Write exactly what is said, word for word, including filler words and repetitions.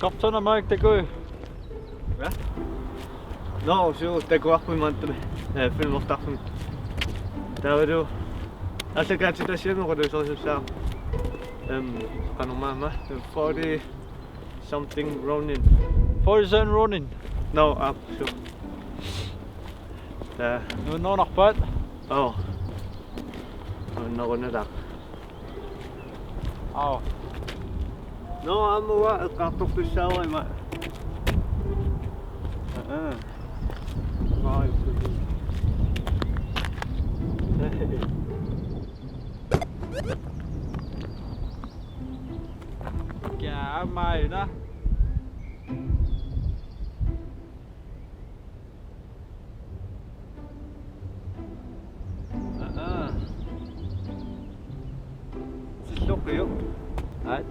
Kaptana Mike, det går jo. Ja. Nå, så det går op med mandag. Ja, film of dagen. Der var du. Altså, kan jeg til dig sige, når du så så. Øhm, kan du meget, meget? Forty something Ronin. Forty-seven Ronin. No, up, sure. Ja. Nu, nu, nok, but. Oh. Nu, nu, nu, tak. Au. Nå, aamma uanga eqqartortussaavara ima. Aa. Aa, kiammaina. Aa. Silloqiuk. Aat.